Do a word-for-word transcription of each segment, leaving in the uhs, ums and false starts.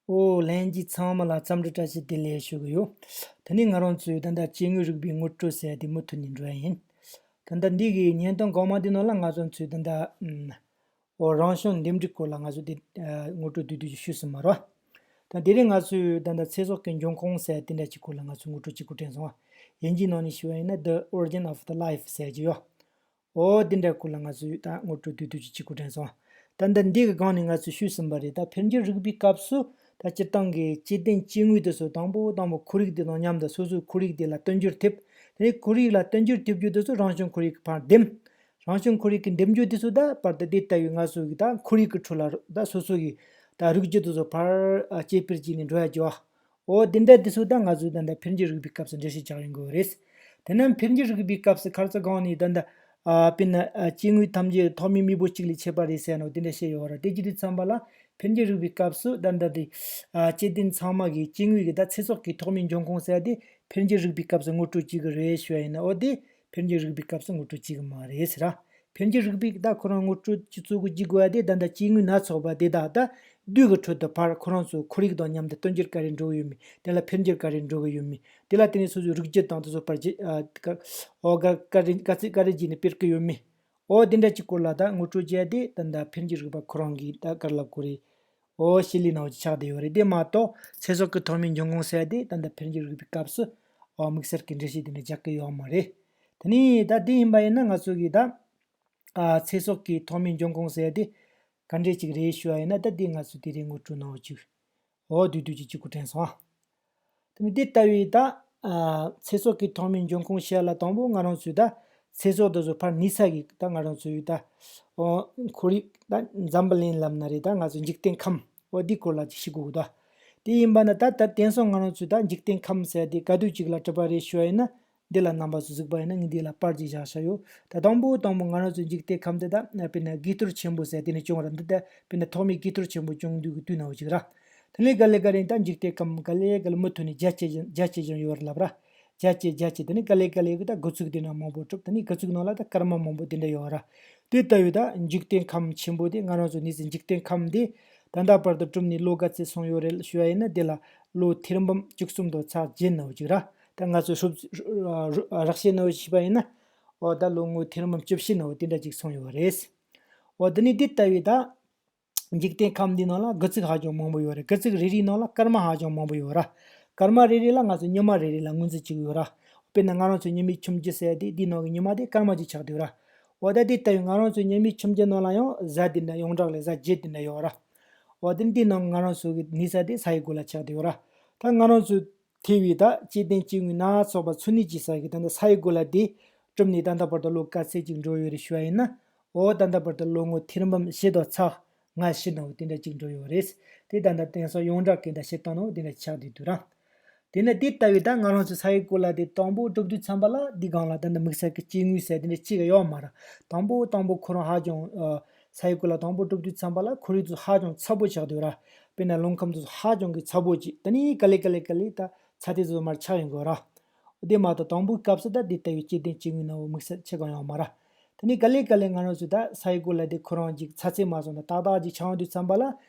ཨོ། ལྷན་རྒྱས་ཚང་མ་ལ་འཚམས་འདྲི་བཀྲ་ཤིས་བདེ་ལེགས་ཞུ་གི་ཡོད། དེ་ནས་ང་རང་ཚོས་ད་ལྟ་སྐྱེ་དངོས་རིག་པའི་ངོ་སྤྲོད་ཟེར་ཡ་དེ་མུ་མཐུད་ནས་འགྲོ་ཡ་ཡིན། ད་ལྟ་འདི་གི་བརྙན་ཐུང་གོང་མ་འདི་ནང་ལ་ང་ཚོ་ཚོས་ད་ལྟ་ཨམ། ཨོ། རང་བྱུང་འདེམས་སྒྲུག་སྐོར་ལ་ང་ཚོ་འདི་ཨ། ངོ་སྤྲོད་བསྡུས་བསྡུས་ཅིག་ཞུས་ཟིན་པ་རེད། ད་དེ་རིང་ང་ཚོས་ད་ལྟ་ཚེ་སྲོག་གི་འབྱུང་ཁུངས་ཟེར་ཡ་དེ་འདྲ་ཅིག་སྐོར་ལ་ང་ཚོས་ངོ་སྤྲོད་ཅིག་གོ་དྲན་སོང་བ། དབྱིན་ཇིའི་ནང་ནས་ཞུ་བ་ཡིན་ན་The Origin of the Life ཟེར་གྱི་ཡོད། ཨོ། འདི་འདྲའི་སྐོར་ལ་ང་ཚོས་ད་ངོ་སྤྲོད་བསྡུས་བསྡུས་ཅིག་བྱེད་དགོས་དྲན་སོང་། ད་ལྟ་འདི་གི་སྒང་ནས་ང་ཚོས་ཞུས་ཟིན་པ་རེད། ད་འཕེལ་འགྱུར་རིག་པའི་སྐབས་སུ་ད་སྤྱིར་བཏང་གི་སྐྱེ་ལྡན་སྐྱེ་དངོས་དེ་ཚོ་དང་པོ་དང་པོ་ཁོར་ཡུག་དེ་དང་མཉམ་དུ་སོ་སོའི་ཁོར་ཡུག་དེ་ལ་བསྟུན་འགྱུར་ཐེབས། དེ་ནས་ཁོར་ཡུག་ལ་བསྟུན་འགྱུར་ཐེབས་རྒྱུ་དེ་ཚོ་རང་བྱུང་ཁོར་ཡུག་གི་ཕར་འདེམས། རང་བྱུང་ཁོར་ཡུག་གི་འདེམས་རྒྱུ་དེ་ཚོ་ད་བར་དུ་དེ་ལྟ་བུའི་ང་ཚོ་གི་ད་ཁོར་ཡུག་གི་ཁྲོད་ལ་ད་སོ་སོ་གི་ད་རིགས་རྒྱུད་དེ་ཚོ་ཕར་ཨ། སྐྱེ་འཕེལ་བྱས་ནས་འགྲོ་ཡ་རྒྱུ་བ། འོ། དེ་འདྲ་དེ་ཚོ་ད་ང་ཚོས་ད་ལྟ་འཕེལ་འགྱུར་རིག་པའི་སྐབས་སུ་འགྲེལ་བཤད་རྒྱག་ཡོང་གི་རེད། དེ་ནས་འཕེལ་འགྱུར་རིག་པའི་སྐབས་སུ་ཁ་སང་སྒང་ནས་ད་ལྟ་ཨ། དཔེར་ན་ཨ། སྐྱེ་དངོས་ཐམས་ཅད་ཐོག་མའི་མེས་པོ་གཅིག་ལས་མཆེད་པ་རེད་ཟེར་ནོ་དེ་འདྲ་བཤད་ཡོད་ར། དེ་བྱེད་དུས་ཙམ་པ་ལ་འཕེལ་འགྱུར་རིག་པའི་སྐབས་སུ་ད་ལྟ་དེ་ཨ། སྐྱེ་ལྡན་ཚང་མ་གི་སྐྱེ་དངོས་ཀྱི་ད་ཚེ་སྲོག་གི་ཐོག་མའི་འབྱུང་ཁུངས་ཟེར་དེ་འཕེལ་འགྱུར་རིག་པའི་སྐབས་སུ་ངོ་སྤྲོད་བྱེད་ཀྱི་རེད་ཞུ་བ་ཡིན་ན། འོ། དེ་འཕེལ་འགྱུར་རིག་པའི་སྐབས་སུ་ངོ་སྤྲོད་བྱེད་ཀྱི་མ་རེད་ཟེར་ར། འཕེལ་འགྱུར་རིག་པས་ད་ཁོ་རང་ངོ་སྤྲོད་ཀྱི་གཙོ་བོ་བྱེད་དགོས་པ་དེ་ད་ལྟ་སྐྱེ་དངོས་སྣ་ཚོགས་པ་དེ་དག་ད་དུས་ཀྱི་ཁྲོད་དུ་ཕར་ཁོ་རང་ཚོའི་ཁོར་ཡུག་དང་མཉམ་དུ་བསྟུན་འགྱུར་ག་རེ་འགྲོ་གི་ཡོད་མེད། དེ་ལ་འཕེལ་འགྱུར་ག་རེ་འགྲོ་གི་ཡོད་མེད། དེ་ལ་བརྟེན་ནས་སོ་སོའི་རིགས་རྒྱུད་དང་དེ་ཚོ་ཕར་ཇི་ཨ། ཀ་ཨོ་ག་ག་རེ་ག་ཚོད་ག་རེ་བྱས་ནས་སྤེལ་གི་ཡོད་མེད། ཨོ། དེ་འདྲ་ཅིག་སྐོར་ལ་ད་ངོ་སྤྲོད་བྱས་ཏེ་ད་ལྟ་འཕེལ་འགྱུར་རིག་པ་ཁོ་རང་གིས་ད་ག་རེ་ལབ་དགོས་རེད། ཨོ། བྱེད་ལས་ནང་ཆགས་བསྡད་ཡོད་རེད། དེ་མ་གཏོགས་ཚེ་སྲོག་གི་ཐོག་མའི་འབྱུང་ཁུངས་ཟེར་དེ་ད་ལྟ་འཕེལ་འགྱུར་རིག་པའི་སྐབས་སུ་ཨོ། དམིགས་བསལ་གྱི་འགྲེལ་བཤད་དེ་འདྲ་རྒྱག་གི་ཡོད་མ་རེད། དེ་ནས་ད་དེ་ཡིན་པ་ཡིན་ན་ང་ཚོ་གིས་ད་ཨ། ཚེ་སྲོག་གི་ཐོག་མའི་འབྱུང་ཁུངས་ཟེར་དེ་ག་འདྲས་ཅིག་རེད་ཞུ་བ་ཡིན་ན། ད་དེ་ང་ཚོ་དེ་རིང་ངོ་སྤྲོད་གནང་བ་ཅིག་ཨོ། བསྡུས་བསྡུས་ཅིག་གཅིག་གོ་དྲན་སོང་ཨ། དེ་ནས་དེ་ལྟ་བུའི་ད་ཨ། ཚེ་སྲོག་གི་ཐོག་མའི་འབྱུང་ཁུངས་བཤད་ལ་དང་པོ་ང་རང་ཚོས་ད་ཚེ་སྲོག་དེ་ཚོ་ཕར་གནས་ས་གི་ད་ང་རང་ཚོའི་ད་ཨོ། ཁོར་ཡུག་ད་འཛམ་བུ་གླིང་ལབ་ན་རེད། ད་ང་ཚོའི་འཇིག་རྟེན་ཁམས། ཨོ། འདིའི་སྐོར་ལ་ཅིག་ཤེས་དགོས་གི་ད། དེ་ཡིན་པ་ན་ད་ད་དེང་སང་ང་རང་ཚོས་ད་འཇིག་རྟེན་ཁམས་ཟེར་དེ་ག་དུས་ཅིག་ལ་གྲུབ་པ་རེད་ཞུ་བ་ཡིན་ན། འདི་ལ་རྣམ་པ་ཚོས་གཟིགས་པ་ཡིན་ན་ངས་འདི་ལ་པར་ཅིག་བཞག་བཞག་ཡོད། ད་དང་པོ་དང་པོ་ང་རང་ཚོའི་འཇིག་རྟེན་ཁམས་དེ་ད་དཔེར་ན་གས་གཏོར་ཆེན་པོ་ཟེར་དེ་ནས་བྱུང་བ་རེད། འདི་ད་དཔེར་ན་ཐོག་མའི་གས་གཏོར་ཆེན་པོ་བྱུང་དུས་ཀྱི་དུས་ནང་བ་ཅིག་ར། དེ་ནས་ག་ལེ་ག་ལེ་ད་འཇིག་རྟེན་ཁམས་ག་ལེ་ག་ལེ་མུ་མཐུད་ནས་རྒྱ་སྐྱེད་བཞིན་རྒྱ་སྐྱེད་བཞིན་ཡོད་རེད་ལབ་ར། རྒྱ་སྐྱེད་རྒྱ་སྐྱེད་དེ་ནས་ག་ལེ་ག་ལེ་གི་ད་འགོ་ཚུགས་དེ་ན་མང་པོ་གྲུབ། དེ་ནས་འགོ་ཚུགས་ནང་ལ་ད་སྐར་མ་མང་པོ་དེ་འདྲ་ཡོད་ར། དེ་ལྟ་བུའི་ད་འཇིག་རྟེན་ཁམས་ཆེན་པོ་དེ་ང་རང་ཚོ་གནས་སའི་འཇིག་རྟེན་ཁམས་དེ་ད་ལྟ་བར་དུ་གྲུབ་ནས་ལོ་ག་ཚོད་སོང་ཡོད་རེད་ཞུ་བ་ཡིན་ན། དེ་ལ་ལོ་ཐེར་འབུམ་བཅུ་གསུམ་དང་ཚེག་བརྒྱད་ནང་བ་ཅིག་ར། ད་ང་ཚོས་སློབ་ར་ར་རགས་བཤད་ནང་བ་ཞུས་པ་ཡིན་ན། ཨོ། ད་ལོ་ངོ་ཐེར་འབུམ་བཅུ་བཞི་ནང་བ་དེ་འདྲ་ཅིག་སོང་ཡོད་རེད། ཨོ། དེ་ནས་དེ་ལྟ་བུའི་ད་འཇིག་རྟེན་ཁམས་འདི་ནང་ལ་དགུ་ཚིགས་ཧ་ཅང་མང་པོ་ཡོད་རེད། དགུ་ཚིགས་རེ་རེའི་ནང་ལ་སྐར་མ་ཧ་ཅང་མང་པོ་ཡོད་ར། སྐར་མ་རེ་རེ་ལ་ང་ཚོ་ཉི་མ་རེ་རེ་ལ་ངོས་འཛིན་བྱེད་ཀྱི་ཡོད་ར། དཔེར་ན་ང་རང་ཚོའི་ཉི་མའི་ཁྱིམ་རྒྱུད་ཟེར་ཡ་དེ་འདིའི་ནང་གི་ཉི་མ་དེ་སྐར་མ་གཅིག་ཆགས་བསྡད་ཡོད་ར། འོ། ད་དེ་ལྟ་བུའི་ང་རང་ཚོའི་ཉི་མའི་ཁྱིམ་རྒྱུད་ནང་ལ་ཡང་གཟའ་དེ་འདྲ་ཡོངས་གྲགས་ལ་གཟའ་བརྒྱད་དེ་འདྲ་ཡོད་ར། འོ། དེ་འདིའི་ནང་ང་རང་ཚོ་གི་གནས་ས་དེ་ས་ཡི་གོ་ལ་ཆགས་བསྡད་ཡོད་ར། ད་ང་རང་ཚོ་ཐེ་བའི་ད་སྐྱེ་ལྡན་སྐྱེ་དངོས་སྣ་ཚོགས་པ་འཚོ་གནས་བྱེད་ས་གི་ད་ལྟ་ས་ཡི་གོ་ལ་དེ་གྲུབ་ནས་ད་ལྟ་བར་དུ་ལོ་ག་ཚོད་ཅིག་འགྲོ་ཡོད་རེད་ཞུ་བ་ཡིན་ན། འོ། ད་ལྟ་བར་དུ་ལོ་ངོ་ཐེར་འབུམ་བཞི་དང་ཚེག་ལྔ་བཞི་ནང་དེ་འདྲ་ཅིག་འགྲོ་ཡོད་རེད། དེ་ད་ལྟ་དེང་སང་ཡོངས་གྲགས་ཀྱི་ད་བཤད་སྟངས་ནང་དེ་འདྲ་ཆགས་བསྡད་འདུག་ར། དེ་ནས་དེ་ལྟ་བུའི་ད་ང་རང་ཚོ་ས་ཡི་གོ་ལ་དེ་དང་པོ་གྲུབ་དུས་ཙམ་པ་ལ་འདི་སྒང་ལ་ད་ལྟ་དམིགས་བསལ་གྱི་སྐྱེ་དངོས་ཟེར་དེ་འདྲ་གཅིག་ཡོད་མ་རེད། དང་པོ་དང་པོ་ཁོ་རང་ཧ་ཅང་ཨ། ས་ཡི་གོ་ལ་དང་པོ་གྲུབ་དུས་ཙམ་པ་ལ་ཁོར་ཡུག་དེ་ཧ་ཅང་ཚ་པོ་ཆགས་བསྡད་ཡོད་ར། དཔེར་ན་རླུང་ཁམས་དེ་ཧ་ཅང་གི་ཚ་པོ་ཅིག་དེ་ནས་ག་ལེ་ག་ལེ་ག་ལེ་ད་ཚ་དེ་ཚོ་མར་ཆག་ཡོང་གི་ཡོད་ར། དེ་མ་གཏོགས་དང་པོའི་སྐབས་སུ་ད་དེ་ལྟ་བུའི་སྐྱེ་ལྡན་སྐྱེ་དངོས་སྣ་བོ་དམིགས་བསལ་ཆེ་གང་ཡོད་མ་རེད། དེ་ནས་ག་ལེ་ག་ལེ་ང་རང་ཚོ་ད་ས་ཡི་གོ་ལ་དེ་ཁོ་རང་ཅིག་ཚ་ཚད་མ་སོང་ད་ཏག་ཏག་ཅིག་ཆགས་ཡོང་དུས་ཙམ་པ་ལ་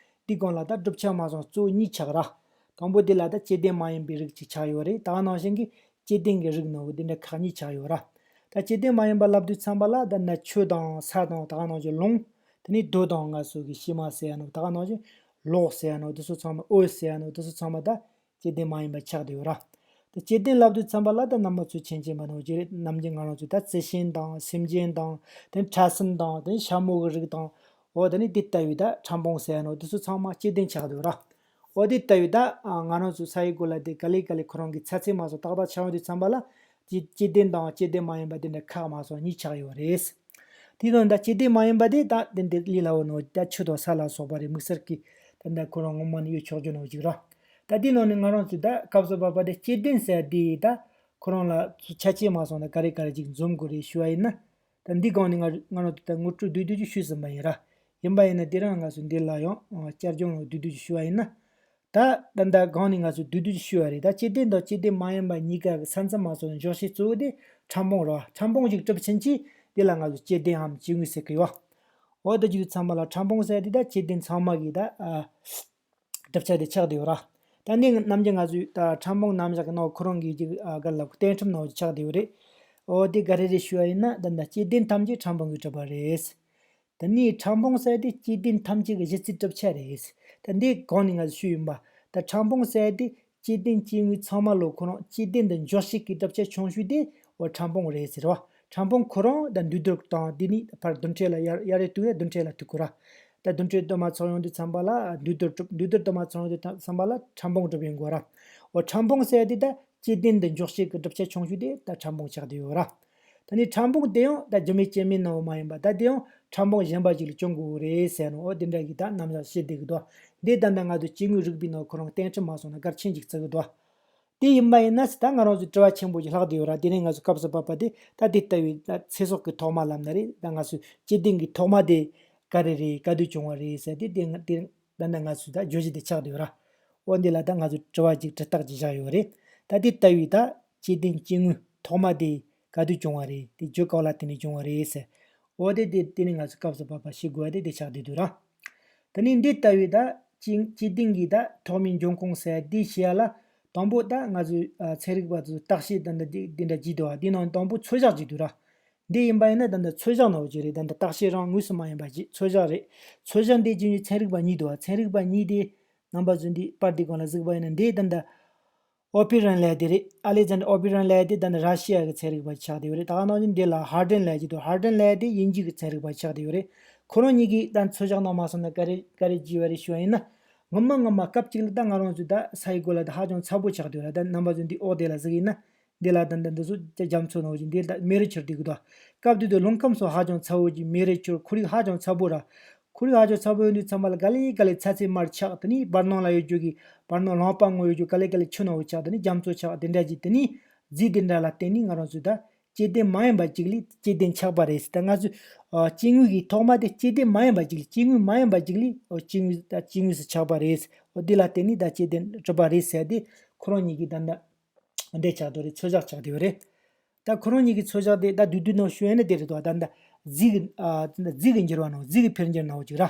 དེའི་སྒང་ལ་ད་གྲུབ་ཆ་མ་སོང་གཙོ་བོ་གཉིས་ཆགས་ར། དང་པོ་དེ་ལ་ད་སྐྱེ་ལྡན་མ་ཡིན་པའི་རིགས་ཅིག་ཆགས་ཡོད་རེད། ད་ག་ནང་བཞིན་གྱི་སྐྱེ་ལྡན་གྱི་རིགས་སྣ་བོ་དེ་འདྲ་ཁག་གཉིས་ཆགས་ཡོད་ར། ད་སྐྱེ་ལྡན་མ་ཡིན་པ་ལབ་དུས་ཙམ་པ་ལ་ད་ན་ཆུ་དང་ས་དང་ད་ག་ནང་བཞིན་རླུང་། དེ་ནས་རྡོ་དང་ང་ཚོ་གི་ཤི་མ་ཟེར་ཡ་ནོ། ད་ག་ནང་བཞིན་གློག་ཟེར་ཡ་ནོ། དེ་ཚོ་ཚང་མ་འོད་ཟེར་ཡ་ནོ། དེ་ཚོ་ཚང་མ་ད་སྐྱེ་ལྡན་མ་ཡིན་པ་ཆགས་བསྡད་ཡོད་ར། ད་སྐྱེ་ལྡན་ལབ་དུས་ཙམ་པ་ལ་ད་རྣམ་པ་ཚོས་མཁྱེན་མཁྱེན་པ་ནང་བཞིན་རེད། ནམ་རྒྱུན་ང་རང་ཚོས་ད་རྩི་ཤིང་དང་སེམས་ཅན་དང་དེ་ཕྲ་སྲིན་དང་དེ་ཤ་མོ་གི་རིགས་དང་། འོ། དེ་ནས་དེ་ལྟ་བུའི་ད་ཕྲ་ཕུང་ཟེར་ཡ་ནོ། དེ་ཚོ་ཚང་མ་སྐྱེ་ལྡན་ཆགས་བསྡད་ཡོད་ར། འོ། དེ་ལྟ་བུའི་ད་ང་རང་ཚོའི་ས་ཡི་གོ་ལ་དེ་ག་ལེ་ག་ལེ་ཁོ་རང་གི་ཚ་ཚད་མ་སོང་ཏག་ཏག་ཆགས་ཡོང་དུས་ཙམ་པ་ལ་སྐྱེ་སྐྱེ་ལྡན་དང་སྐྱེ་ལྡན་མ་ཡིན་པ་དེ་འདྲ་ཁག་མ་སོང་གཉིས་ཆགས་ཡོད་རེད། དེ་དང་ད་སྐྱེ་ལྡན་མ་ཡིན་པ་དེ་ད་དེ་འདྲ་ལས་སླ་བོ་ནོ། ད་ཆུ་དང་ས་ལ་སོགས་པ་རེད། དམིགས་བསལ་གྱི་ད་ལྟ་ཁོ་རང་ངོ་མ་ནས་ཡོད་ཆོག་རྒྱུ་ནོ་ཅིག་ར། ད་དེའི་ནང་ནས་ང་རང་ཚོས་ད་སྐབས་སུ་བབ་པ་དེ་སྐྱེ་ལྡན་ཟེར་དེ་ད་ཁོ་རང་ལ་ཆ་ཤས་མ་སོང་ན་ག་རེ་ག་རེ་ཅིག་འཛོམས་དགོས་རེད་ཞུ་བ་ཡིན་ན། ད་འདི་སྒང་ནས་ང་ང་རང་ཚོས་ད་ངོ་སྤྲོད་བསྡུས་བསྡུས་ཅིག་ཞུས་ཟིན་པ་ཡིན་ར། ཡིན་པ་ཡིན་ན་དེ་རིང་ང་ཚོས་འདི་ལ་ཡང་བསྐྱར་སྦྱོང་བསྡུས་བསྡུས་ཅིག་ཞུ་བ་ཡིན་ན། ད་ད་ལྟ་སྒང་ནས་ང་ཚོས་བསྡུས་བསྡུས་ཅིག་ཞུས་པ་རེད། ད་སྐྱེ་ལྡན་དང་སྐྱེ་ལྡན་མ་ཡིན་པ་གཉིས་ཀ་གི་ས་མཚམས་མ་སོང་ན་འཇོག་བྱེད་གཙོ་བོ་དེ་ཕྲ་ཕུང་རེད་བ། ཕྲ་ཕུང་ཞིག་གྲུབ་ཕྱིན་ཆད་དེ་ལ་ང་ཚོས་སྐྱེ་ལྡནའམ་སྐྱེ་དངོས་ཟེར་གི་ཡོད། འོ། ད་རྒྱུ་ཚང་མ་ལ་ཕྲ་ཕུང་ཟེར་དེ་ད་སྐྱེ་ལྡན་ཚང་མ་གི་ད་ཨ། གྲུབ་ཆ་དེ་ཆགས་བསྡད་ཡོད་ར། ད་འདི་ནམ་རྒྱུན་ང་ཚོས་ད་ཕྲ་ཕུང་རྣམ་གཞག་གི་ནང་ཁོ་རང་གི་ཅིག་ཨ་ག་ལ་བསྟན་ཁྲིམས་ནང་ཆགས་བསྡད་ཡོད་རེད། འོ་དེ་ག་རེ་རེད་ཞུ་བ་ཡིན་ན། ད་ལྟ་སྐྱེ་ལྡན་ཐམས་ཅད་ཕྲ་ཕུང་གིས་གྲུབ་པ་རེད། དེ་ནས་ཕྲ་ཕུང་ཟེར་དེ་སྐྱེ་ལྡན་ཐམས་ཅད་ཀྱི་གཞི་རྩའི་གྲུབ་ཆ་རེད། ད་འདི་གོང་ནས་ང་ཚོས་ཞུས་ཡིན་པ། ད་ཕྲ་ཕུང་ཟེར་དེ་སྐྱེ་ལྡན་སྐྱེ་དངོས་ཚང་མ་ལོ་ཁོ་རང་སྐྱེ་ལྡན་དུ་འཇོག་བྱེད་ཀྱི་གྲུབ་ཆ་ཆུང་ཤོས་དེ་འོ་ཕྲ་ཕུང་རེད་ཟེར་བ། ཕྲ་ཕུང་ཁོ་རང་ད་འདུས་སྡོད་དང་དེ་ནས་ཕར་རྡུལ་ཕྲན་ལ་ཡར་ཡར་རེ་གཏུག་ཡ་རྡུལ་ཕྲན་ལ་གཏུག་གོ་ར། ད་རྡུལ་ཕྲན་དུ་མ་ཚང་ཡོང་དུས་ཙམ་པ་ལ་འདུས་སྡོད་གྲུབ། འདུས་སྡོད་དུ་མ་ཚང་ཡོང་དུས་ཙམ་པ་ལ་ཕྲ་ཕུང་གྲུབ་ཡོང་གོ་ར། འོ་ཕྲ་ཕུང་ཟེར་དེ་ད་སྐྱེ་ལྡན་དུ་འཇོག་བྱེད་ཀྱི་གྲུབ་ཆ་ཆུང་ཤོས་དེ་ད་ཕྲ་ཕུང་ཆགས་བསྡད་ཡོད་ར། ད་ནི་ཕྲ་ཕུང་དེ་ཡང་ད་རྒྱུ་མེད་རྐྱེན་མེད་ནོ་མ་ཡིན་པ། ད་དེ་ཡང་ཕྲ་ཕུང་གཞན་པ་ཞིག་ལ་བྱུང་དགོས་རེད་ཟེར་ནོ། འོ་དེ་འདྲ་གི་ད་རྣམ་གཞག་བཤད་བསྡད་ཀྱི་འདུག་འདི་ད་ལྟ་ང་ཚོ་སྐྱེ་དངོས་རིག་པའི་ནང་ཁོ་རང་བསྟན་ཁྲིམས་མ་སོང་ན་གལ་ཆེན་ཞིག་བརྩི་གི་འདུག་དེ་ཡིན་པ་ཡིན་ན་ད་ང་རང་ཚོས་དྲི་བ་ཆེན་པོ་ཞིག་ལྷག་བསྡད་ཡོད་ར། དེ་ནས་ང་ཚོ་སྐབས་སུ་བབས་པ་དེ་ད་དེ་ལྟ་བུའི་ད་ཚེ་སྲོག་གི་ཐོག་མ་ལབ་ན་རེད། ད་ང་ཚོའི་སྐྱེ་ལྡན་གྱི་ཐོག་མ་དེ་ག་རེ་རེད། ག་དུས་བྱུང་བ་རེད་ཟེར་དེ་དེ་དེ་ད་ལྟ་ང་ཚོས་ད་བརྗོད་གཞི་དེ་ཆགས་བསྡད་ཡོད་ར། འོ་འདི་ལ་ད་ང་ཚོས་དྲི་བ་ཅིག་དྲི་རྟགས་ཅིག་བཞག་ཡོད་རེད། ད་དེ་ལྟ་བུའི་ད་སྐྱེ་ལྡན་སྐྱེ་དངོས་ཐོག་མ་དེ་ག་དུས་བྱུང་བ་རེད། དེ་རྒྱུ་གང་ལ་བརྟེན་ནས་བྱུང་བ་རེད་ཟེར། འོ་དེ་དེ་དེ་ནི་ང་ཚོས་སྐབས་སུ་བབས་པ་ཤེས་དགོས་པ་དེ་དེ་ཆགས་བསྡད་འདུག་ར། དེ་ནས་འདི་ལྟ་བུའི་ད་སྐྱེ་སྐྱེ་ལྡན་གྱི་ད་ཐོག་མའི་འབྱུང་ཁུངས་ཟེར་དེ་ཤེས་ཡ་ལ་དང་པོ་ད་ང་ཚོས་ཨ་ཚན་རིག་པ་ཚོས་བརྟག་དཔྱད་ད་འདི་འདི་འདྲ་བགྱིས་འདུག་བ། འདི་ནང་དང་པོ་ཚོད་བཞག་བགྱིས་འདུག་ར། འདི་ཡིན་པ་ཡིན་ན་ད་ལྟ་ཚོད་བཞག་ནང་བཞིན་རེད། ད་ལྟ་བརྟག་དཔྱད་རང་དངོས་སུ་མ་ཡིན་པ་ཞིག་ཚོད་བཞག་རེད། ཚོད་བཞག་འདི་བགྱིས་ནས་ཚན་རིག་པ་གཉིས་འདུག་བ། ཚན་རིག་པ་གཉིས་དེ་རྣམ་པ་ཚོས་འདི་པར་འདི་སྒང་ལ་གཟིགས་པ་ཡིན་ན་འདི་ད་ལྟ་ཨོ་པི་རན་ལབ་དེ་རེད། ཨ་ལེག་ཛན་ཨོ་པི་རན་ལབ་དེ་ད་ནི་ར་ཤི་ཡ་གི་ཚན་རིག་པ་ཆགས་བསྡད་ཡོད་རེད། ད་ག་ནང་བཞིན་འདི་ལ་ཧར་ཌན་ལབ་ཀྱི་འདུག་ཧར་ཌན་ལབ་དེ་དབྱིན་ཇི་གི་ཚན་རིག་པ་ཆགས་བསྡད་ཡོད་རེད། ཁོ་རང་གཉིས་ཀྱིས་ད་ཚོད་བཞག་གནང་མ་སོང་ན་ག་རེ་ག་རེ་བགྱིས་པ་རེད་ཞུ་བ་ཡིན་ན། ངོ་མ་ངོ་མ་སྐབས་གཅིག་ལ་ད་ང་རང་ཚོའི་ད་ས་ཡི་གོ་ལ་ད་ཧ་ཅང་ཚ་པོ་ཆགས་བསྡད་ཡོད་རེད། ད་རྣམ་པ་ཚོས་འདི་འོག་དེ་ལ་གཟིགས་ཡིན་ན། འདི་ལ་ད་ད་འདི་ཚོ་རྒྱ་རྒྱ་མཚོ་ནང་བཞིན་འདི་ལ་མེ་རི་འཕྱུར་བསྡད་ཀྱི་འདུག་སྐབས་དེ་དུས་རླུང་ཁམས་སོགས་ཧ་ཅང་ཚ་པོ་ཅིག་མེ་རི་འཕྱུར། ཁོར་ཡུག་ཧ་ཅང་ཚ་པོ་ར། ཁོར་ཡུག་ཧ་ཅང་ཚ་པོ་ཡོང་དུས་ཙམ་པ་ལ་ག་ལེ་ག་ལེ་ཚ་ཚད་མར་ཆག་དེ་ནས་བར་སྣང་ལ་ཡོད་རྒྱུ་གི་བར་སྣང་ལུང་པ་ངོ་ཡོད་རྒྱུ་ག་ལེ་ག་ལེ་ཆུ་ནང་ཆག་དེ་ནས་རྒྱ་མཚོ་ཆག་དེ་འདྲ་ཅིག་དེ་ནས་རྫས་དེ་འདྲ་ལ་བརྟེན་ནས་ང་རང་ཚོས་ད་སྐྱེ་ལྡན་མ་ཡིན་པ་ཅིག་ལས་སྐྱེ་ལྡན་ཆགས་པ་རེད་ཟེར། ད་ང་ཚོས་ཨ་སྐྱེ་དངོས་ཀྱི་ཐོག་མ་དེ་སྐྱེ་ལྡན་མ་ཡིན་པ་ཅིག་ལས་སྐྱེ་དངོས་མ་ཡིན་པ་ཅིག་ལས་ཨོ་སྐྱེ་དངོས་ད་སྐྱེ་དངོས་སུ་ཆགས་པ་རེད་ཟེར། ཨོ་དེ་ལ་བརྟེན་ནས་ད་སྐྱེ་ལྡན་གྲུབ་པ་རེད་ཟེར་དེ་ཁོ་རང་གཉིས་ཀྱིས་ད་ད་འདྲ་ཆགས་འདུག་རེད། ཚོད་བཞག་ཆགས་བསྡད་ཡོད་རེད། ད་ཁོ་རང་གཉིས་ཀྱི་ཚོད་བཞག་དེ་ད་བསྡུས་བསྡུས་ནང་ཞུ་ཡ་ནི་དེ་རེད་དོ། ད་ད་རྫས་ཀྱི་ཨ་ད་རྫས་ཀྱི་འགྱུར་བ་ནང་རྫས་ཀྱི་འཕེལ་འགྱུར་ནང་ཅིག་ར།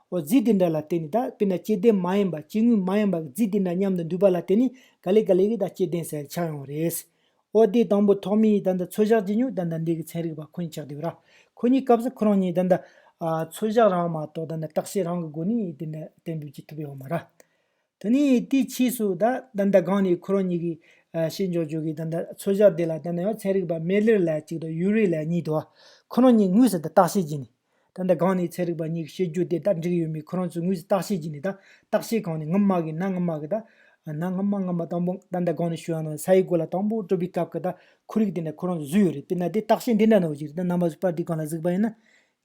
འོ་རྫས་དེ་འདྲ་ལ་བརྟེན་ནས་ད་དཔེར་ན་སྐྱེ་ལྡན་མ་ཡིན་པ་སྐྱེ་དངོས་མ་ཡིན་པ་རྫས་དེ་འདྲ་མཉམ་དུ་འདུས་པ་ལ་བརྟེན་ནས་ག་ལེ་ག་ལེ་གི་ད་སྐྱེ་ལྡན་ཟེར་ཆགས་ཡོང་བ་རེད། འོ་དེ་དང་པོ་ཐོག་མའི་ད་ད་ཚོད་བཞག་བྱེད་མྱོང་ད་ད་འདི་གི་ཚན་རིག་པ་ཁོ་གཉིས་ཆགས་བསྡད་པ་ར། ཁོ་གཉིས་སྐབས་སུ་ཁོ་རང་གཉིས་ད་ད་ཨ་ཚོད་བཞག་རང་མ་གཏོགས་ད་ད་བརྟག་དཔྱད་རང་གི་སྒོ་ནས་དེ་འདྲ་གཏན་འབེབས་བྱེད་ཐུབ་ཡོད་མ་ར། དེ་ནས་དེའི་ཕྱིས་སུ་ད་ད་ལྟ་གོང་ནས་ཁོ་རང་གཉིས་ཀྱིས་ཨ་བཤད་འཇོག་འཇོག་གི་ད་ལྟ་ཚོད་བཞག་དེ་ལ་ད་ནི་ཡང་ཚན་རིག་པ་མེ་ལེར་ལབ་གཅིག་དང་ཡུ་རེ་ལབ་གཉིས་འདུག་ཁོ་རང་གཉིས་དངོས་སུ་ད་བརྟག་དཔྱད་བྱས་ནས། ད་ལྟ་གོང་ནས་ཚན་རིག་པ་གཉིས་ཀྱིས་བཤད་རྒྱུ་དེ་ད་འགྲིག་ཡོད་མེད་ཁོ་རང་ཚོས་དངོས་སུ་བརྟག་དཔྱད་བྱས་ནས། ད་བརྟག་དཔྱད་གོང་ནས་སྔོན་མ་གི་ན་སྔོན་མ་གི་ད་ན་སྔོན་མ་སྔོན་མ་དང་པོ་ད་ལྟ་གོང་ནས་ཞུ་ཡ་ནང་ས་ཡི་གོ་ལ་དང་པོ་གྲུབ་པའི་སྐབས་ཀྱི་ད་ཁོར་ཡུག་དེ་འདྲ་ཁོ་རང་ཚོས་བཟོས་ཡོད་རེད། དཔེར་ན་དེ་བརྟག་དཔྱད་འདི་འདྲ་ནང་བཞིན་རེད། ད་རྣམ་པ་ཚོས་པར་འདི་སྒང་ལ་གཟིགས་པ་ཡིན་ན།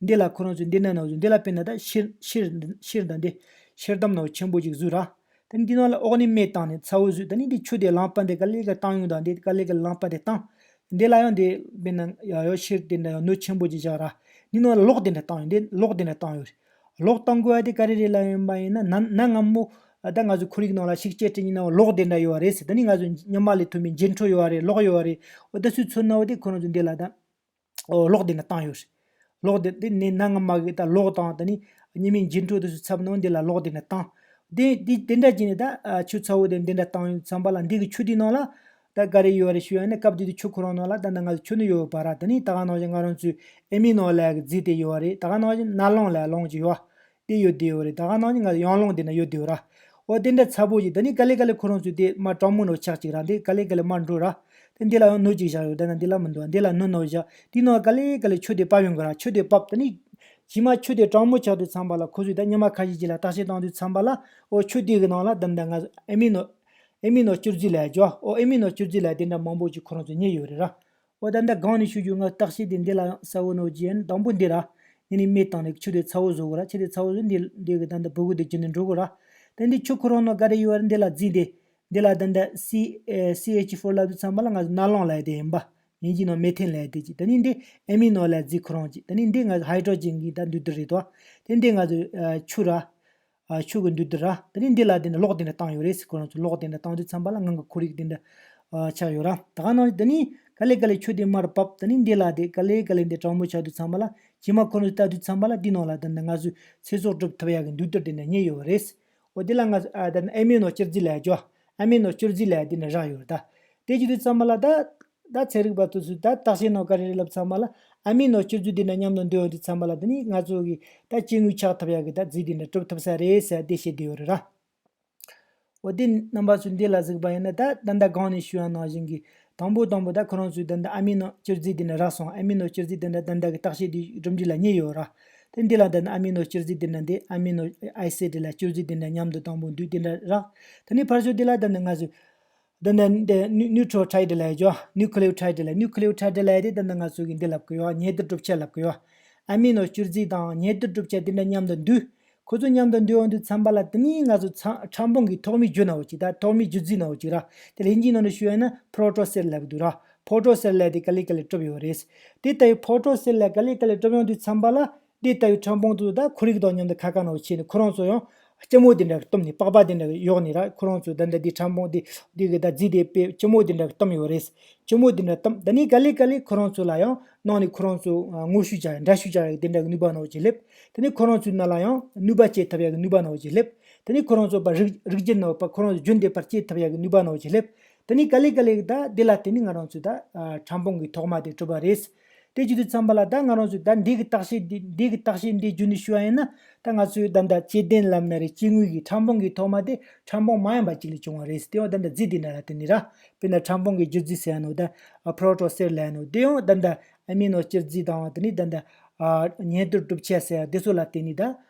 འདི་ལ་ཁོ་རང་ཚོས་འདི་འདྲ་ནང་བཞིན་འདི་ལ་དཔེར་ན་ད་ཤེལ་ཤེལ་ཤེལ་དང་འདི་ཤེལ་དམ་ནང་ཆེན་པོ་ཅིག་བཟོས་ར། ད་འདི་ནང་ལ་འོག་ནས་མེ་བཏང་ནས་ཚ་བོ་བཟོས། ད་ནི་འདི་ཆུ་དེ་རླངས་པ་འདི་ག་ལེ་ག་བཏང་ཡོང་དང་འདི་ག་ལེ་ག་རླངས་པ་དེ་བཏང་། འདི་ལ་ཡང་འདི་དཔེར་ན་ཡ་ཡོ་ཤེལ་དེ་འདྲ་ཡང་སྣོད་ཆེན་པོ་ཅིག་བཞག་ར། འདི་ནང་ལ་གློག་དེ་འདྲ་བཏང་ཡོད། འདི་གློག་དེ་འདྲ་བཏང་ཡོད་རེད། གློག་བཏང་དགོས་ཡ་དེ་ག་རེ་རེད་ལབ་ཡོང་པ་ཡིན་ན་ན་ན་སྔ་མོ་ད་ང་ཚོ་ཁོར་ཡུག་ནང་ལ་ཤུགས་རྐྱེན་སྤྲད་ཉིན་ན་གློག་དེ་འདྲ་ཡོད་བ་རེད་ཟེར། ད་ནི་ང་ཚོ་ཉི་མ་ལས་ཐོན་པའི་འགྱེམ་འཕྲུལ་ཡོད་བ་རེད། གློག་ཡོད་བ་རེད། འོ་ད་སུས་མཚོན་ན་འོ་དེ་ཁོ་རང་ཚོ་འདི་ལ་ད། ཨོ་གློག་དེ་འདྲ་བཏང་ཡོད་རེད། གློག་དེ་དེ་ནས་ན་སྔ་མ་གི་ད་གློག་དང་ད་ནི་ཉི་མའི་འགྱེམ་འཕྲུལ་དེ་ཚོ་ཚབ་ནང་འདི་ལ་གློག་དེ་འདྲ་བཏང་། དེ་དེ་དེ་འདྲ་བྱས་ནས་ད་ཨ་ཆུ་ཚ་བོ་དེ་འདི་འདྲ་བཏང་ཡོད་ཙམ་པ་ལ་འདི་གི་ཆུ་དེ་ནང་ལ་ད་ག་རེ་ཡོད་རེད་ཞུ་ཡ་ནི་སྐབས་དེ་དུས་ཆུ་ཁོ་རང་ནང་ལ་ད་ནི་ང་ཚོ་ཆུ་ནི་ཡོད་པ་ར། ད་ནི་ད་ག་ནང་བཞིན་ང་རང་ཚོའི་ཨེ་མི་ནོ་ལབ་གི་རྫས་དེ་ཡོད་རེད། ད་ག་ནང་བཞིན་ན་ལོང་ལབ་ལོང་ཅིག་ཡོད། དེ་ཡོད་དེ་ཡོད་རེད། ད་ག་ནང་བཞིན་ང་ཚོ་ཡང་ལོང་དེ་འདྲ་ཡོད་དེ་ཡོད་ར། འོ་དེ་འདྲ་ཚ་པོ་ཞིག་ད་ནི་ག་ལེ་ག་ལེ་ཁོ་རང་ཚོས་དེ་མར་གྲང་མོ་ནང་ཆགས་ཅིག་ར། འདི་ག་ལེ་ག་ལེ་མར་འགྲོ་ར། དེ་འདི་ལ་ཡང་སྣོད་ཅིག་བཞག་ཡོད། ད་ནི་འདི་ལ་མི་འདུག་འདི་ལ་སྣོད་ནང་བཞག་དེ་ནང་ག་ལེ་ག་ལེ་ཆུ་དེ་བབས་ཡོང་གི་ར། ཆུ་དེ་བབས་ད་ནི་ཇི་མ་ཆུ་དེ་གྲང་མོ་ཆགས་དུས་ཙམ་པ་ལ་ཁོ་ཚོས་ད་ཉི་མ་ཁ་ཤས་ཅིག་ལ་བརྟག་དཔྱད་བཏང་དུས་ཙམ་པ་ལ་འོ་ཆུ་དེ་གི་ནང་ལ་ད་ནི་ད་ང་ཚོ་ཨེ་མི་ནོ་ཨེ་མི་ནོ་སྐྱུར་རྫས་ལབ་ཀྱི་ཡོད། འོ་ཨེ་མི་ནོ་སྐྱུར་རྫས་ལབ་དེ་འདྲ་མང་པོ་ཅིག་ཁོ་རང་ཚོས་རྙེད་ཡོད་རེད་ར། འོ་ད་ལྟ་གང་ནས་ཞུ་རྒྱུ་ང་བརྟག་དཔྱད་དེ་འདི་ལ་ཡང་གསལ་བོ་ནོ་ཇི་ཡན་དང་པོ་འདི་ར། འདི་ནི་མེ་བཏང་ནས་ཆུ་དེ་ཚ་བོ་བཟོ་དགོས་ར། ཆུ་དེ་ཚ་བོ་བཟོ་འདི་འདི་གི་ད་ལྟ་སྦུ་གུ་དེ་བརྒྱུད་ནས་འགྲོ་དགོས་ར། ད་འདི་ཆུ་ཁོ་རང་ནང་ག་རེ་ཡོད་ར། འདི་ལ་རྫས་དེ་འདི་ལ་ད་ལྟ་སི་ཨེ་སི་ཨེཆ་ཕོར་ལབ་དུས་ཙམ་པ་ལ་ང་ཚོ་ན་ལོང་ལབ་དེ་ཡིན་པ། དབྱིན་ཇི་ནང་མེ་ཐེན་ལབ་དེ་ཅིག་ད་ནི་འདི་ཨེ་མི་ནོ་ལབ་རྫས་ཁོ་རང་ཅིག་ད་ནི་འདི་ང་ཚོ་ཧའི་ཌྲོ་ཇན་གི་ད་འདུས་རྡུལ་རེད་དོ། དེ་འདི་ང་ཚོ་ཨ་ཆུ་ར། ཨ་ཆུ་གི་འདུས་རྡུལ་ར། དེ་ནས་འདི་ལ་དེ་འདྲ་གློག་དེ་འདྲ་བཏང་ཡོད་རེད་ཟེར། ཁོ་རང་ཚོ་གློག་དེ་འདྲ་བཏང་དུས་ཙམ་པ་ལ་ངང་གི་ཁོར་ཡུག་དེ་འདྲ་ཨ་ཆགས་ཡོད་ར། ད་ག་ནང་དེ་ནས་ག་ལེ་ག་ལེ་ཆུ་དེ་མར་བབས། དེ་ནས་འདི་ལ་དེ་ག་ལེ་ག་ལེ་འདི་གྲང་མོ་ཆགས་དུས་ཙམ་པ་ལ་ཇི་མ་ཁོ་རང་ཚོས་བལྟ་དུས་ཙམ་པ་ལ་འདི་ནང་ལ་དེ་འདྲ་ང་ཚོས་ཚེ་སྲོག་སྒྲུབ་ཐུབ་ཡག་གི་འདུས་རྡུལ་དེ་འདྲ་རྙེད་ཡོད་རེད། འོ་དེ་ལ་ང་ཚོ་ཨ་ད་ཨ་མི་ནོ་སྐྱུར་རྫས་ལབ་ཡ་ཅོ། ཨ་མི་ནོ་སྐྱུར་རྫས་ལབ་ཡ་དེ་འདྲ་རག་ཡོད་རེད་ད། དེ་བྱེད་དུས་ཙམ་པ་ལ་ད། ད་ཚན་རིག་པ་དེ་ཚོས་ད་བརྟག་དཔྱད་ནང་ག་རེ་རེད་ལབ་ཙམ་པ་ལ། ཨ་མི་ནོ་སྐྱུར་རྫས་དེ་འདྲ་མཉམ་དུ་འདུས་ཡོང་དུས་ཙམ་པ་ལ་དེ་ནི་ང་ཚོ་གི་ད་སྐྱེ་དངོས་ཆགས་ཐུབ་ཡ་གི་ད་རྫས་དེ་འདྲ་གྲུབ་ཐུབ་ས་རེད་ཟེར་དེ་བཤད་བསྡད་ཡོད་རེད་ར། འོ་དེ་རྣམ་པ་ཚོས་འདི་ལ་གཟིགས་པ་ཡིན་ན་ད་ད་ལྟ་གོང་ནས་ཞུས་པ་ནང་བཞིན་གྱི་དང་པོ་དང་པོ་ད་ཁོ་རང་ཚོས་ད་ལྟ་ཨ་མི་ནོ་སྐྱུར་རྫས་དེ་འདྲ་རག་སོང་། ཨ་མི་ནོ་སྐྱུར་རྫས་དེ་འདྲ་ད་ལྟ་གི་བརྟག་དཔྱད་དེ་གྲུབ་འབྲས་ལ་རྙེད་ཡོད་ར། དེ་འདི་ལ་ད་ལྟ་ཨ་མི་ནོ་སྐྱུར་རྫས་དེ་འདྲ་འདི་ཨ་མི་ནོ་ཨེ་སིཌ་ལ་སྐྱུར་རྫས་དེ་འདྲ་མཉམ་དུ་དང་པོ་འདུས་དེ་འདྲ་རག། དེ་ནས་ཕར་ཕྱོགས་དེ་ལ་ད་ལྟ་ང་ཚོས་ད་ལྟ་འདི་ནིའུ་ཊི་རོ་ཊའིཌ་ལབ་ཡ་ཅོ། ནིའུ་ཀི་ལི་ཡོ་ཊའིཌ་ལབ། ནིའུ་ཀི་ལི་ཡོ་ཊའིཌ་ལབ་ཡ་དེ་ད་ལྟ་ང་ཚོ་གི་འདི་ལབ་གི་ཡོད། ཉེ་དུ་གྲུབ་ཆ་ལབ་གི་ཡོད། ཨ་མི་ནོ་སྐྱུར་རྫས་དང་ཉེ་དུ་གྲུབ་ཆ་དེ་འདྲ་མཉམ་དུ་འདུས། ཁོ་ཚོ་མཉམ་དུ་འདུས་ཡོང་དུས་ཙམ་པ་ལ་དེ་ནི་ང་ཚོ་ཚ་ཕྲ་ཕུང་གི་ཐོག་མའི་རྒྱུ་ནང་བ་ཅིག་ད་ཐོག་མའི་རྒྱུ་རྫས་ནང་བ་ཅིག་ར། དེ་ལ་དབྱིན་ཇིའི་ནང་ནས་ཞུ་ཡ་ན་ཕོ་ཊོ་སེལ་ལབ་འདུག་ར། ཕོ་ཊོ་སེལ་ལབ་དེ་ག་ལེ་ག་ལེ་གྲུབ་ཡོད་རེད། དེ་ལྟ་བུའི་ཕོ་ཊོ་སེལ་ལ་ག་ལེ་ག་ལེ་གྲུབ་ཡོང་དུས་ཙམ་པ་ལ་དེ་ལྟ་བུའི་ཕྲ་ཕུང་དེ་ཚོ་ད་ཁོར་ཡུག་དང་མཉམ་དུ་ཁ་ཁ་ནང་བ་བྱས་ནས་ཁོ་རང་ཚོ་ཡང་སྐྱི་མོ་དེ་འདྲ་གི་བཏུམས་ནས་པགས་པ་དེ་འདྲ་གི་གཡོགས་ནས་ར། ཁོ་རང་ཚོ་ད་ལྟ་དེ་ཕྲ་ཕུང་དེ་དེ་གི་ད་རྫས་དེ་དཔེ་སྐྱི་མོ་དེ་འདྲ་གི་བཏུམས་ཡོད་རེད། སྐྱི་མོ་དེ་འདྲ་བཏུམས། ད་ནི་ག་ལེ་ག་ལེ་ཁོ་རང་ཚོ་ལ་ཡང་ནང་ནས་ཁོ་རང་ཚོ་ཨ་ངོ་བཤུས་བྱ་ཡ་འདྲ་བཤུས་བྱ་ཡ་གི་དེ་འདྲ་གི་ནུས་པ་ནང་བ་ཅིག་སླེབས། དེ་ནི་ཁོ་རང་ཚོའི་ནང་ལ་ཡང་ནུས་པ་སྐྱེད་ཐུབ་ཡ་གི་ནུས་པ་ནང་བ་ཅིག་སླེབས། དེ་ནི་ཁོ་རང་ཚོ་པ་རིགས་རིགས་རྒྱུད་ནང་བ་པ་ཁོ་རང་ཚོ་རྒྱུན་ལྡན་པར་སྐྱེད་ཐུབ་ཡ་གི་ནུས་པ་ནང་བ་ཅིག་སླེབས། དེ་ནི་ག་ལེ་ག་ལེ་ད་དེ་ལ་བརྟེན་ནས་ང་རང་ཚོས་ད་ཨ་ཕྲ་ཕུང་གི་ཐོག་མ་དེ་གྲུབ་པ་རེད། དེ་བྱེད་དུས་ཙམ་པ་ལ་ད་ང་རང་ཚོས་ད་འདི་གི་བརྟག་དཔྱད་འདི་འདི་གི་བརྟག་དཔྱད་འདི་བརྒྱུད་ནས་ཞུ་བ་ཡིན་ན། ད་ང་ཚོས་ད་ལྟ་སྐྱེ་ལྡན་ལབ་ན་རེད། སྐྱེ་དངོས་ཀྱི་ཕྲ་ཕུང་གི་ཐོག་མ་དེ་ཕྲ་ཕུང་མ་ཡིན་པ་ཅིག་ལས་བྱུང་བ་རེད། དེ་ཡང་ད་ལྟ་རྫས་དེ་འདྲ་ལ་བརྟེན་ནས་ར། དཔེར་ན་ཕྲ་ཕུང་གི་རྒྱུ་རྫས་ཟེར་ཡ་ནོ་ད་ཨ་ཕྲོ་ཊོ་སེལ་ལབ་ཡ་ནོ་དེ་ཡང་ད་ལྟ་ཨ་མི་ནོ་སྐྱུར་རྫས་དང་དེ་ནི་ད་ལྟ་ཨ་ཉེ་དུ་གྲུབ་ཆ་ཟེར་ཡ་དེ་ཚོ་ལ་བརྟེན་ནས་ད་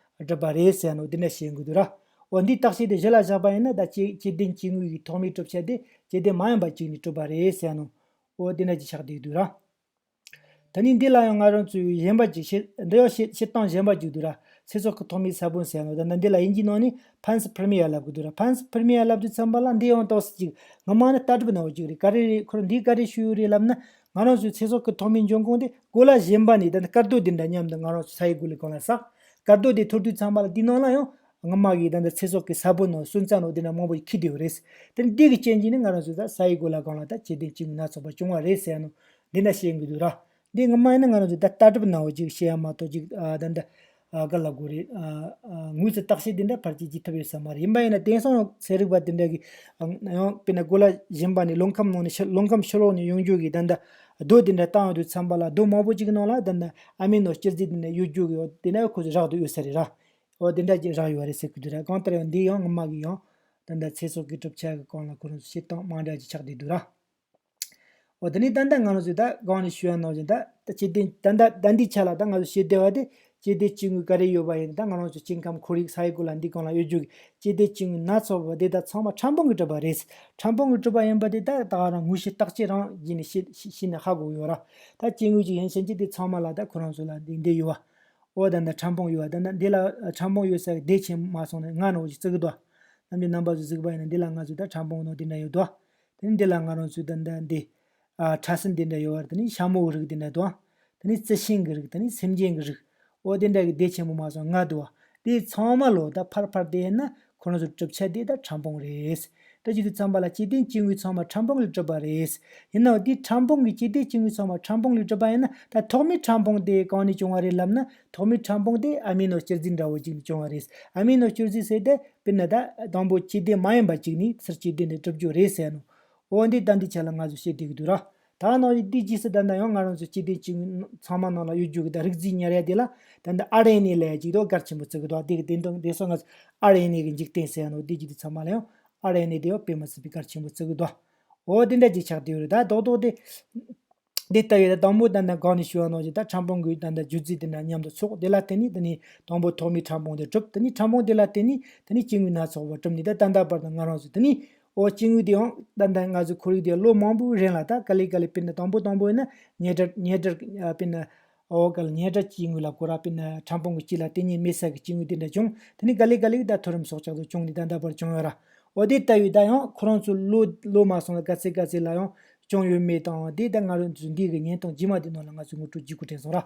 གྲུབ་པ་རེད་ཟེར་ཡ་ནོ་དེ་འདྲ་བཤད་དགོས་འདུག་ར། འོ་འདི་བརྟག་དཔྱད་དེ་གཞི་ལ་བཞག་པ་ཡིན་ན་ད་སྐྱེ་སྐྱེ་ལྡན་སྐྱེ་དངོས་ཀྱི་ཐོག་མའི་གྲུབ་ཆ་དེ་སྐྱེ་ལྡན་མ་ཡིན་པ་ཅིག་ནས་གྲུབ་པ་རེད་ཟེར་ཡ་ནོ། འོ་དེ་འདྲ་ཅིག་ཆགས་བསྡད་འདུག་ར། ད་ནི་འདི་ལ་ཡང་ང་རང་ཚོས་གཞན་པ་ཅིག་བཤད་འདི་ཡང་བཤད་བཤད་སྟངས་གཞན་པ་ཅིག་འདུག་ར། ཚེ་སྲོག་གི་ཐོག་མའི་ས་བོན་ཟེར་ཡ་ནོ་ད་ནི་འདི་ལ་དབྱིན་ཇིའི་ནང་ནས་ཕན་སི་ཕིར་མི་ཡ་ལབ་གི་འདུག་ར། ཕན་སི་ཕིར་མི་ཡ་ལབ་དུས་ཙམ་པ་ལ་འདི་ཡང་ཏོག་ཙམ་ཅིག་ངོ་མ་ནི་ལྟ་གྲུབ་ནང་བ་ཅིག་རེད། ག་རེ་རེད་ཁོ་རང་འདིས་ག་རེ་ཞུས་ཡོད་རེད་ལབ་ན། ང་རང་ཚོའི་ཚེ་སྲོག་གི་ཐོག་མའི་འབྱུང་ཁུངས་དེ་གོ་ལ་གཞན་པ་ནས་ད་ནི་སྐར་རྡོ་དེ་འདྲ་མཉམ་དུ་ང་རང་ཚོ་ས་ཡི་གོ་ལའི་སྒང་ལ་བསགས། སྐར་རྡོ་དེ་འཐོར་དུས་ཙམ་པ་ལ་དེའི་ནང་ལ་ཡང་སྔ་མ་གི་ད་ལྟ་ཚེ་སྲོག་གི་ས་བོན་ནང་སོན་རྩ་ནང་དེ་འདྲ་མང་པོ་ཞིག་འཁྱེར་བསྡད་ཡོད་རེད། དེ་ནི་འདི་གི་རྐྱེན་གྱིས་ནི་ང་རང་ཚོ་ད་ས་ཡི་གོ་ལའི་སྒང་ལ་ད་སྐྱེ་ལྡན་སྐྱེ་དངོས་སྣ་ཚོགས་པ་བྱུང་བ་རེད་ཟེར་ཡ་ནོ་འདི་འདྲ་བཤད་གི་འདུག་ར། འདི་ངོ་མ་ཡིན་ན་ང་རང་ཚོ་ད་ལྟ་གྲུབ་ནང་བ་ཅིག་བཤད་ཡ་མ་གཏོགས་ཅིག་ཨ་ད་ལྟ་ཨ་ག་ལབ་དགོས་རེད། ཨ་ཨ་དངོས་སུ་བརྟག་དཔྱད་དེ་འདྲ་ཕལ་ཆེར་བགྱིས་ཐུབ་ཡོད་ས་མ་རེད། ཡིན་པ་ཡིན་ན་དེང་སང་ཚན་རིག་པ་དེ་འདྲ་གི་ཨ་ཡང་དཔེར་ན་གོ་ལ་གཞན་པ་ནས་རླུང་ཁམས་ནང་ནས་ཕྱི་རླུང་ཁམས་ཕྱི་ལོགས་ནས་ཡོང་རྒྱུ་གི་ད་ལྟ་རྡོ་དེ་འདྲ་བཏང་ཡོང་དུས་ཙམ་པ་ལ་རྡོ་མང་པོ་ཅིག་ནང་ལ་ད་ལྟ་ཨ་མི་ནོ་སྐྱུར་རྫས་དེ་འདྲ་ཡོད་རྒྱུ་གི་འོ་དེ་འདྲ་ཁོ་ཚོ་རག་ཏུ་ཡོད་ས་རེད་ར། འོ་དེ་འདྲ་ཅིག་རག་ཡོད་རེད་ཟེར་གི་འདུག་ར། གང་ལྟར་ཡང་འདི་ཡང་སྔོན་མ་གི་ཡང་ད་ལྟ་ཚེ་སྲོག་གི་གྲུབ་ཆ་གི་སྒང་ལ་ཁོ་རང་ཚོ་བཤད་སྟངས་མ་འདྲ་ཅིག་ཆགས་བསྡད་འདུག་ར། འོ་དེ་ནས་ད་ལྟ་ང་རང་ཚོས་ད་གོང་ནས་ཞུས་པ་ནང་བཞིན་ད་ད་སྐྱེ་ལྡན་ད་ལྟ་ད་འདིའི་ཆ་ལ་ད་ང་ཚོ་ཤེས་བདེ་བ་དེ་སྐྱེ་ལྡན་སྐྱེ་དངོས་ག་རེ་ཡོད་པ་ཡིན་ད་ང་རང་ཚོ་སྐྱེ་ཁམས་ཁོར་ཡུག་ས་ཡི་གོ་ལ་འདི་སྒང་ལ་ཡོད་རྒྱུ་གི་སྐྱེ་ལྡན་སྐྱེ་དངོས་སྣ་ཚོགས་པ་དེ་ད་ཚང་མ་ཕྲ་ཕུང་གིས་གྲུབ་པ་རེད། ཕྲ་ཕུང་གིས་གྲུབ་པ་ཡིན་པ་དེ་ད་ད་ག་རང་དངོས་བཤེར་བརྟག་དཔྱད་རང་བགྱིས་ནས་ཤེས་ཤེས་ཤེས་ནས་ཧ་གོ་ཡོད་ར། ད་སྐྱེ་དངོས་ཅིག་ཡིན་ཕྱིན་ཆད་དེ་ཚང་མ་ལ་ད་ཁོ་རང་ཚོ་ལ་འདི་འདི་ཡོད་བ། འོ་ད་ད་ཕྲ་ཕུང་ཡོད་བ། ད་ད་འདི་ལ་ཕྲ་ཕུང་ཡོད་ས་གི་སྡེ་ཆེན་མོ་མ་སོང་ནས་ལྔ་ནང་བཞིན་བརྩི་གི་འདུག་རྣམ་པ་ཚོས་གཟིགས་པ་ཡིན་ན་འདི་ལ་ང་ཚོས་ད་ཕྲ་ཕུང་ནང་འདི་འདྲ་ཡོད་དོ། དེ་ནས་འདི་ལ་ང་རང་ཚོས་ད་ད་འདི་ཨ་ཕྲ་སྲིན་འདི་འདྲ་ཡོད་བ། དེ་ནས་ཤ་མོའི་རིགས་འདི་འདྲ་དང་། དེ་ནས་རྩི་ཤིང་གི་རིགས། དེ་ནས་སེམས་ཅན་གྱི་རིགས། འོ་དེ་འདྲ་གི་སྡེ་ཆེན་པོ་མ་སོང་ལྔ་འདུག་བ། དེ་ཚང་མ་ལོ་ད་ཕར་ཕར་དེ་ཡིན་ན་ཁོ་རང་ཚོའི་གྲུབ་ཆ་དེ་ད་ཕྲ་ཕུང་རེད། ད་ཅི་དུས་ཙམ་པ་ལ་སྐྱེ་ལྡན་སྐྱེ་དངོས་ཚང་མ་ཕྲ་ཕུང་ལས་གྲུབ་པ་རེད། ཡིན་ནའང་དེ་ཕྲ་ཕུང་གི་སྐྱེ་ལྡན་སྐྱེ་དངོས་ཚང་མ་ཕྲ་ཕུང་ལས་གྲུབ་པ་ཡིན་ན་ད་ཐོག་མའི་ཕྲ་ཕུང་དེ་གང་ནས་བྱུང་བ་རེད་ལབ་ན། ཐོག་མའི་ཕྲ་ཕུང་དེ་ཨ་མི་ནོ་སྐྱུར་རྫས་འདྲ་བོ་ཅིག་ནས་བྱུང་བ་རེད། ཨ་མི་ནོ་སྐྱུར་རྫས་ཟེར་དེ་དཔེར་ན་ད་དང་པོ་སྐྱེ་ལྡན་མ་ཡིན་པ་ཅིག་ནས་ཚུར་སྐྱེ་ལྡན་དེ་གྲུབ་རྒྱུ་རེད་ཟེར་ནོ། འོ་འདི་ད་འདི་ཆ་ལ་ང་ཚོ་བཤད་བསྡད་ཀྱི་འདུག་ར། ད་ནང་བཞིན་འདི་རྗེས་སུ་ད་ལྟ་ཡང་ང་རང་ཚོ་སྐྱེ་ལྡན་སྐྱེ་དངོས་ཚང་མ་ནང་ལ་ཡོད་རྒྱུ་གི་ད་རིགས་རྫས་ཉར་ཡ་དེ་ལ་ད་ལྟ་ཨར་ཨེན་ཨེ་ལབ་ཡ་ཅིག་འདུག་གལ་ཆེན་པོ་བརྩི་གི་འདུག་དེ་གི་དེ་འདུག་དེ་སོགས་ང་ཚོ་ཨར་ཨེན་ཨེ་གི་འཇིག་རྟེན་ཟེར་ཡ་ནོ་འདི་ཅི་དུས་ཚང་མ་ལ་ཡང་ཨར་ཨེན་ཨེ་དེ་ཡང་དཔེ་མི་སྲིད་པའི་གལ་ཆེན་པོ་བརྩི་གི་འདུག་འོ་དེ་འདྲ་ཅིག་ཆགས་བསྡད་ཡོད་རེད། ད་རྡོག་རྡོག་དེ་འདི་ལྟ་བུའི་ད་དང་པོ་ད་ལྟ་གང་ནས་ཞུ་བ་ནང་བཞིན་ད་ཕྲ་ཕུང་གི་ད་ལྟ་རྒྱུ་རྫས་དེ་འདྲ་མཉམ་དུ་ཚོགས། དེ་ལ་བརྟེན་ནས་དེ་ནས་དང་པོ་ཐོག་མའི་ཕྲ་ཕུང་དེ་གྲུབ། དེ་ནས་ཕྲ་ཕུང་དེ་ལ་བརྟེན་ནས་དེ་ནས་སྐྱེ་དངོས་སྣ་ཚོགས་པ་གྲུབ་ནས་ད་ད་ལྟ་བར་དུ་ང་རང་ཚོ་དེ་ནས་འོ་སྐྱེ་དངོས་དེ་ཡང་ད་ལྟ་ང་ཚོ་ཁོར་ཡུག་དེ་ལོ་མང་པོའི་རིང་ལ་ད་ག་ལེ་ག་ལེ་དཔེར་ན་དང་པོ་དང་པོ་ཡིན་ན་ཉེ་འབྲེལ་ཉེ་འབྲེལ་ཨ་དཔེར་ན་འོ་ག་ལ་ཉེ་འབྲེལ་སྐྱེ་དངོས་ལ་གོ་ར། དཔེར་ན་ཕྲ་ཕུང་གི་དཀྱིལ་ལ་དེ་ཉིད་མེད་ས་གི་སྐྱེ་དངོས་དེ་འདྲ་བྱུང་། དེ་ནས་ག་ལེ་ག་ལེ་ད་མཐོ་རིམ་སྲོག་ཆགས་སུ་བྱུང་ནས་ད་ལྟ་བར་བྱུང་ཡོད་ར། འོ་དེ་ལྟ་བུའི་ད་ཡང་ཁོ་རང་ཚོ་ལོ་ལོ་མ་སོང་ལ་ག་ཚད་ག་ཚད་ལ་ཡང་བྱུང་ཡོད་མེད་དང་དེ་ད་ང་རང་ཚོ་འདི་གི་བརྙན་ཐུང་རྗེས་མ་དེ་ནང་ལ་ང་ཚོས་ངོ་སྤྲོད་བགྱིད་དགོས་དྲན་སོང་ར།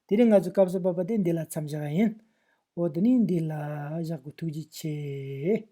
དེ་རིང་ང་ཚོའི་སྐབས་སུ་བབས་པ་དེ་འདི་ལ་མཚམས་བཞག་ཡིན། འོ་དེ་ནི་འདི་ལ་བཞག་གི། ཐུགས་རྗེ་ཆེ།